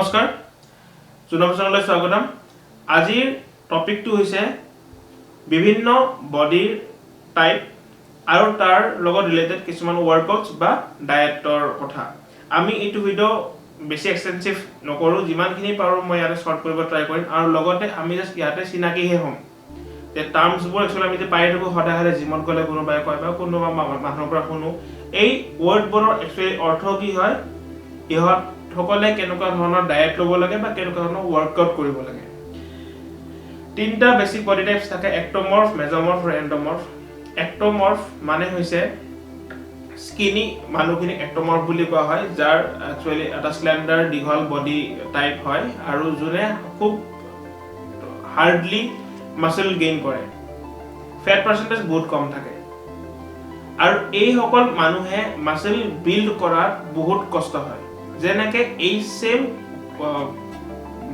নমস্কাৰ, জোন চেনেললৈ স্বাগতম। আজিৰ টপিকটো হৈছে বিভিন্ন বডিৰ টাইপ আৰু তাৰ লগত ৰিলেটেড কিছুমান ৱৰ্কআউটছ বা ডায়েটৰ কথা। আমি এইটো ভিডিঅ' বেছি এক্সটেনচিভ নকৰোঁ। যিমানখিনি পাৰোঁ মই ইয়াতে শ্বৰ্ট কৰিব ট্ৰাই কৰিম আৰু লগতে আমি জাষ্ট ইয়াতে চিনাকিহে হ'ম যে টাৰ্মছবোৰ একচুৱেলি আমি যে পাই থাকোঁ সদায় সদায়, জিমত গ'লে কোনোবাই কয় বা কোনোবা মানুহৰ পৰা শুনো, এই ৱৰ্ডবোৰৰ একচুৱেলি অৰ্থ কি হয়, ইহঁতসকলে কেনেকুৱা ধৰণৰ ডায়েট ল'ব লাগে বা কেনেকুৱা ধৰণৰ ৱৰ্কআউট কৰিব লাগে। তিনিটা বেছিক বডি টাইপছ থাকে, এক্টমৰ্ফ, মেজমৰ্ফ আৰু এণ্ডমৰ্ফ। এক্টমৰ্ফ মানে হৈছে স্কিনি মানুহখিনিক এক্টমৰ্ফ বুলি কোৱা হয়, যাৰ একচুৱেলি এটা স্লেণ্ডাৰ দীঘল বডি টাইপ হয় আৰু যোনে খুব হাৰ্ডলি মাচল গেইন কৰে, ফেট পাৰ্চেণ্টেজ বহুত কম থাকে আৰু এইসকল মানুহে মাচল বিল্ড কৰাত বহুত কষ্ট হয়। যেনেকে এই ছেম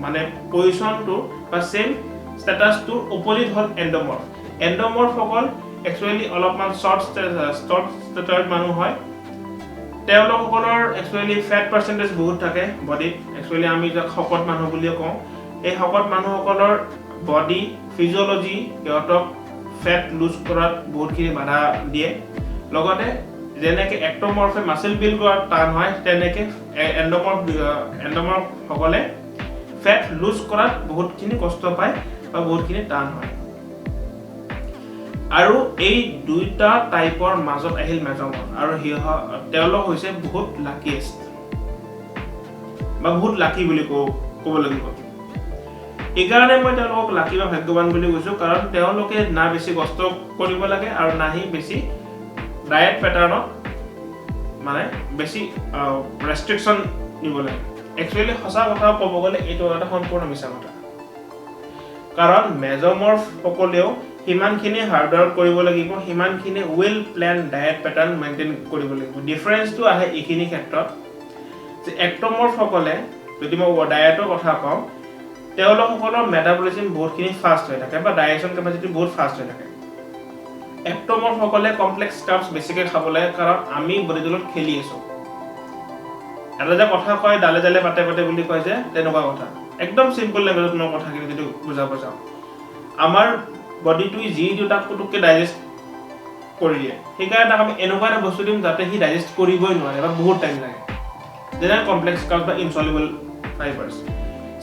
মানে পজিশ্যনটো বা ছেম ষ্টেটাছটোৰ অপজিট হ'ল এণ্ডমৰ্ফ। এণ্ডমৰ্ফসকল একচুৱেলি অলপমান শ্বৰ্ট শ্বৰ্ট ষ্টেটাৰ্ড মানুহ হয়। তেওঁলোকসকলৰ একচুৱেলি ফেট পাৰ্চেণ্টেজ বহুত থাকে বডিত। একচুৱেলি আমি যাক শকত মানুহ বুলিও কওঁ, এই শকত মানুহসকলৰ বডি ফিজিঅ'লজি সিহঁতক ফেট লুজ কৰাত বহুতখিনি বাধা দিয়ে। লগতে যেনেকৈ এক্টমৰ্ফে মাচল বিল্ড কৰাত টান হয়, তেনেকৈ এণ্ডমৰ্ফসকলে ফেট লুজ কৰাত বহুতখিনি কষ্ট পায় বা বহুতখিনি টান হয়। আৰু এই দুইটা টাইপৰ মাজত আহিল মেজমৰ্ফ আৰু তেওঁলোক হৈছে বহুত লাকিয়েষ্ট বা বহুত লাকি বুলি ক'ব লাগিব। এইকাৰণে মই তেওঁলোকক লাকি বা ভাগ্যৱান বুলি কৈছোঁ, কাৰণ তেওঁলোকে না বেছি কষ্ট কৰিব লাগে আৰু নাহি বেছি ডায়েট পেটাৰ্ণত মানে বেছি ৰেষ্ট্ৰিকশ্যন দিব লাগে। একচুৱেলি সঁচা কথা ক'ব গ'লে এইটো এটা সম্পূৰ্ণ মিছা কথা, কাৰণ মেজমৰ্ফসকলেও সিমানখিনি হাৰ্ডৱৰ্ক কৰিব লাগিব, সিমানখিনি well plan diet pattern maintain কৰিব লাগিব। ডিফাৰেঞ্চটো আহে এইখিনি ক্ষেত্ৰত যে এক্টমৰ্ফসকলে, যদি মই ডায়েটৰ কথা কওঁ, তেওঁলোকসকলৰ মেটাবলিজিম বহুতখিনি ফাষ্ট হৈ থাকে বা ডাইজেশ্যন কেপাচিটি বহুত ফাষ্ট হৈ থাকে। এক্টমৰ্ফসকলে কমপ্লেক্স কাৰ্বছ বেছিকৈ খাব লাগে, কাৰণ আমি বডিটোৰ লগত খেলি আছোঁ। এটা যে কথা কয়, ডালে ডালে পাতে পাতে বুলি কয় যে, তেনেকুৱা কথা। একদম চিম্পল লেংগুৱেজত মই কথাখিনি যদি বুজাব যাওঁ, আমাৰ বডিটোৱে যি দিওঁ তাক পুতুককৈ ডাইজেষ্ট কৰি দিয়ে। সেইকাৰণে তাক আমি এনেকুৱা এটা বস্তু দিম যাতে সি ডাইজেষ্ট কৰিবই নোৱাৰে বা বহুত টাইম লাগে, যেনে কমপ্লেক্স কাৰ্বছ বা ইনচলিউবল ফাইবাৰ্ছ।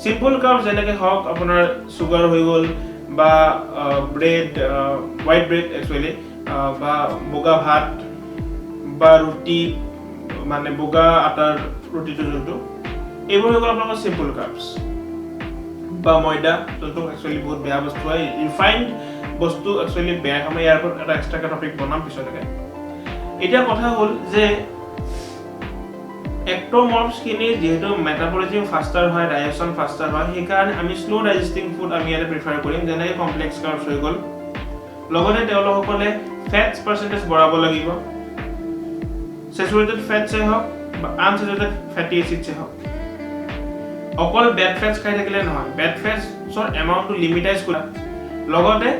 চিম্পল কাৰ্বছ যেনেকৈ হওক আপোনাৰ চুগাৰ হৈ গ'ল বা ব্ৰেড, হোৱাইট ব্ৰেড একচুৱেলি, বা বগা ভাত বা ৰুটি, মানে বগা আটাৰ ৰুটিটো যোনটো, এইবোৰ হৈ গ'ল আপোনালোকৰ চিম্পল কাৰ্বছ বা ময়দা, যোনটো একচুৱেলি বহুত বেয়া বস্তু হয়। ৰিফাইণ্ড বস্তু একচুৱেলি বেয়া। মই ইয়াৰ ওপৰত এটা এক্সট্ৰাকৈ টপিক বনাম পিছলৈকে। এতিয়া কথা হ'ল যে এক্টমৰ্ফছখিনি যিহেতু মেটাবলিজিম ফাষ্টাৰ হয়, ডাইজেশ্যন ফাষ্টাৰ হয়, সেইকাৰণে আমি শ্ল' ডাইজেষ্টিং ফুড আমি ইয়াতে প্ৰিফাৰ কৰিম, যেনেকৈ কমপ্লেক্স কাৰ্বছ হৈ গ'ল। লগতে তেওঁলোকসকলে ফেটছ পাৰ্চেণ্টেজ বঢ়াব লাগিব, চেচুৰেটেড ফেটছে হওক বা আনচেচুৰেটেড ফেটি এচিডছে হওক। অকল বেড ফেটছ খাই থাকিলে নহয়, বেড ফেটছৰ এমাউণ্টটো লিমিটাইজ কৰা, লগতে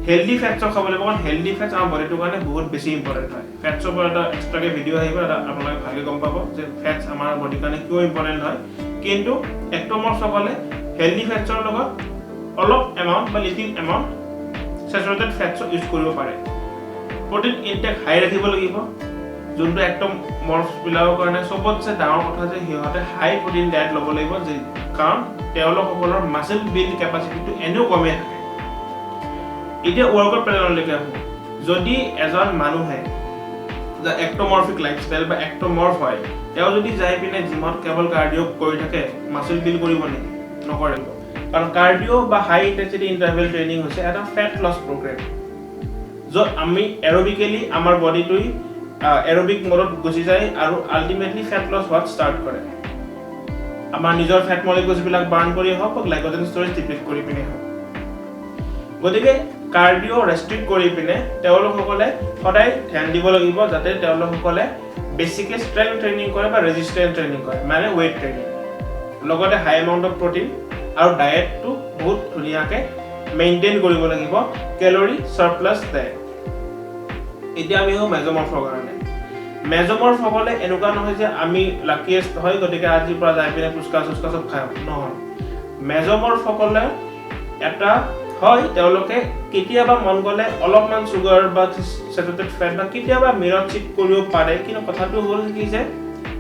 হেল্ডি ফেটছক খাব লাগিব, কাৰণ হেল্ডি ফেটছ আমাৰ বডিটোৰ কাৰণে বহুত বেছি ইম্পৰ্টেণ্ট হয়। ফেটছৰ ওপৰত এটা এক্সট্ৰাকৈ ভিডিঅ' আহিব, এটা আপোনালোকে ভালকৈ গম পাব যে ফেটছ আমাৰ বডিৰ কাৰণে কিয় ইম্পৰ্টেণ্ট হয়। কিন্তু এক্টমৰ্ফসকলে হেল্ডি ফেটছৰ লগত অলপ এমাউণ্ট বা লিটিল এমাউণ্ট চেচুৰেটেড ফেটছো ইউজ কৰিব পাৰে। প্ৰটিন ইনটেক হাই ৰাখিব লাগিব, যোনটো একদম মৰ্ফবিলাকৰ কাৰণে চবতছে ডাঙৰ কথা যে সিহঁতে হাই প্ৰটিন ডায়েট ল'ব লাগিব, যে কাৰণ তেওঁলোকসকলৰ মাচল বিল্ড কেপাচিটিটো এনেও কমেই থাকে। এতিয়া ৱৰ্কআউট পেটাৰ্ণলৈকে আহোঁ। যদি এজন মানুহে এক্টমৰ্ফিক লাইফষ্টাইল বা এক্টমৰ্ফ হয়, তেওঁ যদি যাই পিনে জিমত কেৱল কাৰ্ডিঅ' কৰি থাকে, মাচল বিল্ড কৰিব নেকি? নকৰে। কাৰণ কাৰ্ডিঅ' বা হাই ইণ্টেনচিটি ইণ্টাৰভেল ট্ৰেইনিং হৈছে এটা ফেট লছ প্ৰগ্ৰেম, য'ত আমি এৰবিকেলি আমাৰ বডিটোই এৰবিক মডত গুচি যায় আৰু আল্টিমেটলি ফেট লছ হোৱাত ষ্টাৰ্ট কৰে, আমাৰ নিজৰ ফেট মলিকুলছবিলাক বাৰ্ণ কৰি হওক বা গ্লাইকজেন ষ্ট'ৰেজ ডিপ্লিট কৰি পিনে হওক। গতিকে কাৰ্ডিঅ' ৰেষ্ট্ৰিক্ট কৰি পিনে তেওঁলোকসকলে সদায় ধ্যান দিব লাগিব যাতে তেওঁলোকসকলে বেছিকৈ ষ্ট্ৰেংথ ট্ৰেইনিং কৰে বা ৰেজিষ্টেঞ্চ ট্ৰেইনিং কৰে, মানে ৱেইট ট্ৰেইনিং, লগতে হাই এমাউণ্ট অফ প্ৰটিন আৰু ডায়েটটো বহুত ধুনীয়াকৈ মেইনটেইন কৰিব লাগিব, কেলৰি চাৰপ্লাছ ডায়েট। এতিয়া আমি আহোঁ মেজমৰ্ফৰ কাৰণে। মেজমৰ্ফসকলে এনেকুৱা নহয় যে আমি লাকিয়েষ্ট হয়, গতিকে আজিৰ পৰা যাই পিনে ফুচকা চুচকা চব খাওঁ, নহয়। মেজমৰ্ফসকলে এটা হয়, তেওঁলোকে কেতিয়াবা মন গ'লে অলপমান চুগাৰ বা চেচুৰেটেড ফেট বা কেতিয়াবা মিলত চিট কৰিব পাৰে। কিন্তু কথাটো হ'ল কি যে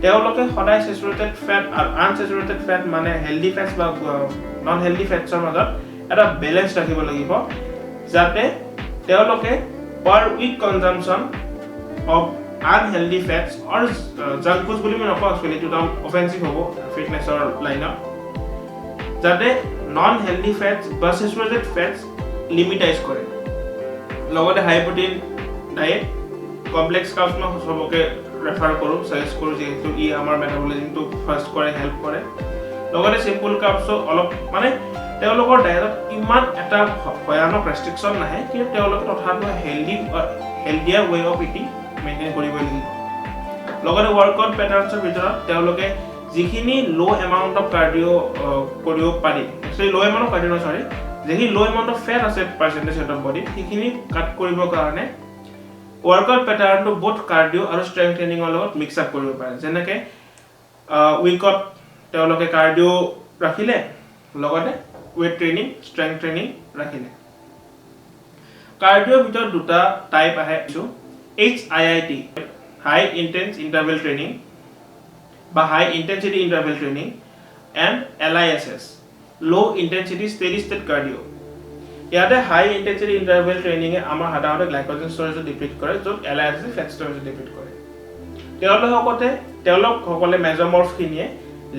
তেওঁলোকে সদায় চেচুৰেটেড ফেট আৰু আনচেচুৰেটেড ফেট, মানে হেল্ডি ফেটছ বা নন হেল্ডি ফেটছৰ মাজত এটা বেলেঞ্চ ৰাখিব লাগিব, যাতে তেওঁলোকে per week consumption of unhealthy fats or junk foods বুলি মই নকওঁ, একচুৱেলি এইটো টাৰ্ম অফেন্সিভ হ'ব ফিটনেছৰ লাইনত, যাতে নন হেল্ডি ফেটছ বা চেচুৰেটেড ফেটছ লিমিটাইজ কৰে। লগতে high protein diet, complex carbs মই চবকে ৰেফাৰ কৰোঁ, ছাজেষ্ট কৰোঁ, যিহেতু ই আমাৰ মেটাবলিজিমটো ফাষ্ট কৰে, হেল্প কৰে। লগতে চিম্পল কাৰ্বছো অলপ, মানে তেওঁলোকৰ ডায়েটত ইমান এটা ভয়ানক ৰেষ্ট্ৰিকশ্যন নাহে, কিন্তু তেওঁলোকে তথাপিও healthier way of eating maintain কৰিবই লাগিব। লগতে ৱৰ্কআউট পেটাৰ্ণছৰ ভিতৰত তেওঁলোকে যিখিনি ল' এমাউণ্ট অফ কাৰ্ডিঅ' কৰিব পাৰি, actually low amount of cardio, sorry, যিখিনি ল' এমাউণ্ট অফ ফেট আছে পাৰ্চেণ্টেজ সিহঁতৰ বডিত, সেইখিনি কাট কৰিবৰ কাৰণে ৱৰ্কআউট পেটাৰ্ণটো বোথ কাৰ্ডিঅ' আৰু ষ্ট্ৰেংথ ট্ৰেইনিঙৰ লগত মিক্স আপ কৰিব পাৰে। যেনেকৈ উইকত তেওঁলোকে কাৰ্ডিঅ' ৰাখিলে, লগতে ৱেইট ট্ৰেইনিং, ষ্ট্ৰেংথ ট্ৰেইনিং ৰাখিলে। কাৰ্ডিঅ'ৰ ভিতৰত দুটা টাইপ আহে, HIIT, high intense interval training বা high intensity interval training, and LISS, low intensity steady state cardio। ইয়াতে হাই ইণ্টেনচিটি ইণ্টাৰভেল ট্ৰেইনিঙে আমাৰ সাধাৰণতে গ্লাইকজেন ষ্টৰেজত ডিপ্লিট কৰে, য'ত L I S fat ষ্টৰেজত deplete কৰে। তেওঁলোকসকলে মেজমৰ্ফখিনিয়ে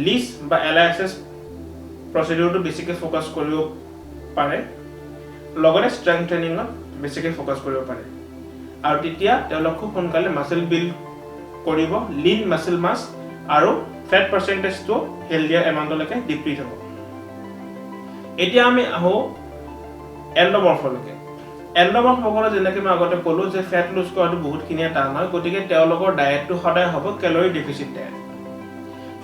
লিছ বা এল I S S প্ৰচিডিউৰটো বেছিকৈ ফ'কাছ কৰিব পাৰে, লগতে ষ্ট্ৰেংথ ট্ৰেইনিঙত বেছিকৈ ফ'কাছ কৰিব পাৰে আৰু তেতিয়া তেওঁলোক খুব সোনকালে মাচল বিল্ড কৰিব, লিন মাচল মাছ আৰু ফেট পাৰ্চেণ্টেজটো হেল্ডিয়াৰ এমাউণ্টলৈকে ডিপ্লিট হ'ব। এতিয়া আমি আহোঁ এণ্ডমৰ্ফলৈকে। এণ্ডমৰ্ফসকলে, যেনেকৈ মই আগতে ক'লোঁ যে ফেট লুজ কৰাটো বহুতখিনিয়ে টান হয়, গতিকে তেওঁলোকৰ ডায়েটটো সদায় হ'ব calorie deficit diet।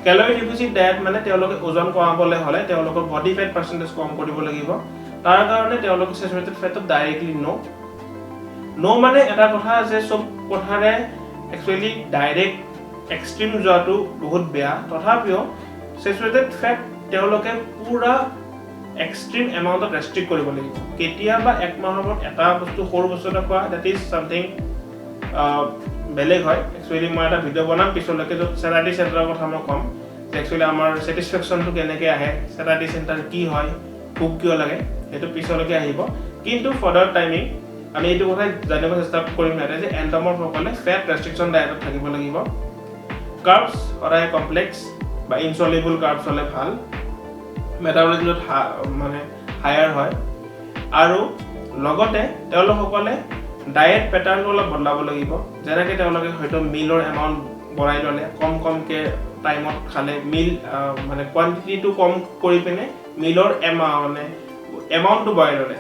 Calorie deficit diet মানে তেওঁলোকে ওজন কমাবলৈ হ'লে তেওঁলোকৰ বডি ফেট পাৰ্চেণ্টেজ কম কৰিব লাগিব। তাৰ কাৰণে তেওঁলোকে চেচুৰেটেড ফেটত ডাইৰেক্টলি ন' ন'। মানে এটা কথা যে চব কথাৰে একচুৱেলি ডাইৰেক্ট এক্সট্ৰিম যোৱাটো বহুত বেয়া। তথাপিও চেচুৰেটেড ফেট তেওঁলোকে পূৰা এক্সট্ৰিম এমাউণ্টত ৰেষ্ট্ৰিক্ট কৰিব লাগিব। কেতিয়াবা এক মাহৰ মূৰত এটা বস্তু, সৰু বস্তু এটা খোৱা, that is something বেলেগ হয়। একচুৱেলি মই এটা ভিডিঅ' বনাম পিছলৈকে, য'ত চেটাইটি চেণ্টাৰৰ কথা মই ক'ম যে একচুৱেলি আমাৰ ছেটিছফেকশ্যনটো কেনেকৈ আহে, চেটাইটি চেণ্টাৰ কি হয়, ভোক কিয় লাগে, সেইটো পিছলৈকে আহিব। কিন্তু ফৰ the timing আমি এইটো কথাই জানিব চেষ্টা কৰিম ইয়াতে যে এণ্ডমৰ্ফসকলে ফেট ৰেষ্ট্ৰিকশ্যন ডায়েটত থাকিব লাগিব। কাৰ্বছ সদায় কমপ্লেক্স বা ইনচলিউবল কাৰ্বছ হ'লে ভাল, মেটাবলিজমত মানে হায়াৰ হয়। আৰু লগতে তেওঁলোকসকলে ডায়েট পেটাৰ্ণটো অলপ বদলাব লাগিব। যেনেকৈ তেওঁলোকে হয়তো মিলৰ এমাউণ্ট বঢ়াই ল'লে, কম কমকৈ টাইমত খালে, মিল মানে কোৱান্টিটিটো কম কৰি পিনে মিলৰ মানে এমাউণ্টটো বঢ়াই ল'লে।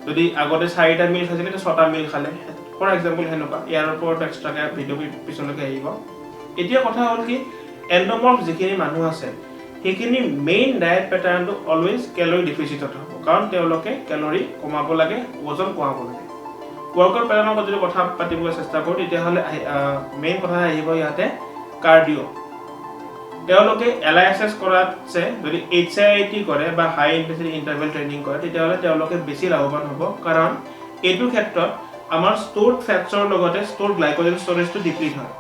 যদি আগতে চাৰিটা মিল খাইছিলে, তেতিয়া ছটা মিল খালে, ফৰ এক্সাম্পল সেনেকুৱা। ইয়াৰ ওপৰত এক্সট্ৰাকৈ ভিডিঅ' পিছলৈকে আহিব। এতিয়া কথা হ'ল কি, এণ্ডমৰ্ফ যিখিনি মানুহ আছে, সেইখিনি মেইন ডায়েট পেটাৰ্ণটো অলৱেজ কেলৰি ডিফিচিটত হ'ব, কাৰণ তেওঁলোকে কেলৰি কমাব লাগে, ওজন কমাব লাগে। ৱৰ্কআউট পেটাৰ্ণৰ যদি কথা পাতিব চেষ্টা কৰোঁ, তেতিয়াহ'লে মেইন কথা আহিব ইয়াতে কাৰ্ডিঅ'। তেওঁলোকে এল I S S কৰাতছে যদি এইচ I I T কৰে বা হাই ইণ্টেনচিটি ইণ্টাৰভেল ট্ৰেইনিং কৰে, তেতিয়াহ'লে তেওঁলোকে বেছি লাভৱান হ'ব, কাৰণ এইটো ক্ষেত্ৰত আমাৰ ষ্ট'ৰ্ড ফেটছৰ লগতে ষ্ট'ৰ্ড গ্লাইকজেন ষ্ট'ৰেজটো ডিপ্লিট হয়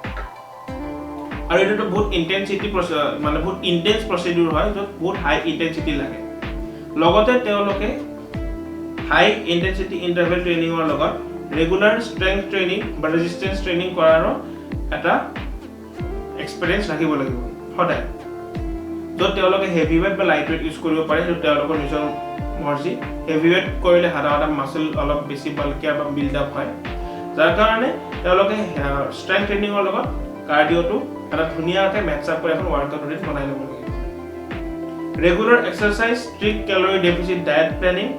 আৰু এইটোতো বহুত ইণ্টেনচিটি, মানে বহুত ইণ্টেন্স প্ৰচিডিউৰ হয়, য'ত বহুত হাই ইণ্টেনচিটি লাগে। লগতে তেওঁলোকে হাই ইণ্টেনচিটি ইণ্টাৰভেল ট্ৰেইনিঙৰ লগত ৰেগুলাৰ ষ্ট্ৰেংথ ট্ৰেইনিং বা ৰেজিষ্টেঞ্চ ট্ৰেইনিং কৰাৰো এটা এক্সপিৰিয়েঞ্চ ৰাখিব লাগিব সদায়, য'ত তেওঁলোকে হেভি ৱেট বা লাইট ৱেট ইউজ কৰিব পাৰে, সেইটো তেওঁলোকৰ নিজৰ মৰ্জি। হেভি ৱেট কৰিলে সাধাৰণতে মাচল অলপ বেছি বাল্কিয়াৰ বা বিল্ড আপ হয়, যাৰ কাৰণে তেওঁলোকে ষ্ট্ৰেংথ ট্ৰেইনিঙৰ লগত কাৰ্ডিঅ'টো এটা ধুনীয়াকৈ মেটচ আপ কৰি এখন ৱৰ্কআউট ৰুটিন বনাই ল'ব লাগিব। Regular exercise, strict calorie deficit diet planning,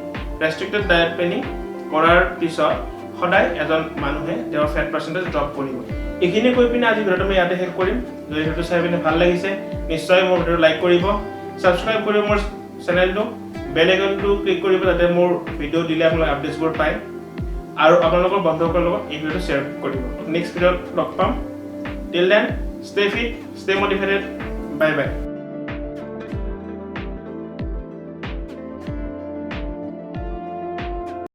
restricted diet planning কৰাৰ পিছত সদায় এজন মানুহে তেওঁৰ ফেট পাৰ্চেণ্টেজ ড্ৰপ কৰিব। এইখিনি কৈ পিনে আজি ভিডিঅ'টো মই ইয়াতে শেষ কৰিম। যদি ভিডিঅ'টো চাই পিনে ভাল লাগিছে, নিশ্চয় মোৰ ভিডিঅ'টো লাইক কৰিব, ছাবস্ক্ৰাইব কৰিব মোৰ চেনেলটো, বেল আইকনটো ক্লিক কৰিব, যাতে মোৰ ভিডিঅ' দিলে আপোনালোকে আপডেটছবোৰ পায় আৰু আপোনালোকৰ বন্ধুসকলৰ লগত এই ভিডিঅ'টো শ্বেয়াৰ কৰিব। নেক্সট ভিডিঅ'ত লগ পাম। Till then, stay fit, stay motivated, bye bye.